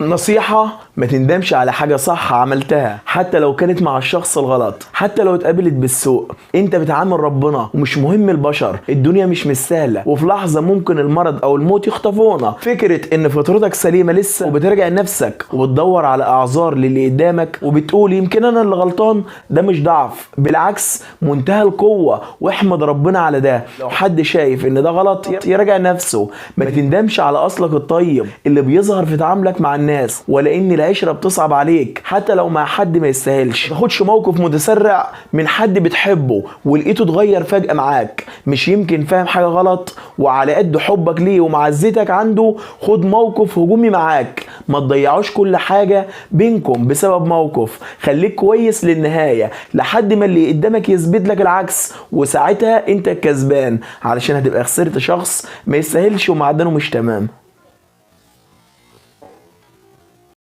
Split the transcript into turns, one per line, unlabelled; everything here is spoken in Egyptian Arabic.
نصيحة: ما تندمش على حاجة صح عملتها، حتى لو كانت مع الشخص الغلط، حتى لو اتقابلت بالسوء. انت بتعامل ربنا ومش مهم البشر. الدنيا مش مستاهلة، وفي لحظة ممكن المرض او الموت يخطفونا. فكرة ان فطرتك سليمة لسه وبترجع نفسك وبتدور على اعذار للي قدامك وبتقول يمكن انا اللي غلطان، ده مش ضعف، بالعكس منتهى القوة، واحمد ربنا على ده. لو حد شايف ان ده غلط يراجع نفسه. ما تندمش على اصلك الطيب اللي بيظهر في تعاملك مع الناس، ولا ان العشرة بتصعب عليك حتى لو مع حد ما يستاهلش. ما تاخدش موقف متسرع من حد بتحبه ولقيته اتغير فجأة معاك، مش يمكن فاهم حاجة غلط، وعلى قد حبك ليه ومعزتك عنده خد موقف هجومي معاك. ما تضيعوش كل حاجة بينكم بسبب موقف. خليك كويس للنهاية لحد ما اللي قدامك يثبت لك العكس، وساعتها انت الكسبان، علشان هتبقى خسرت شخص ما يستاهلش ومعدنه مش تمام.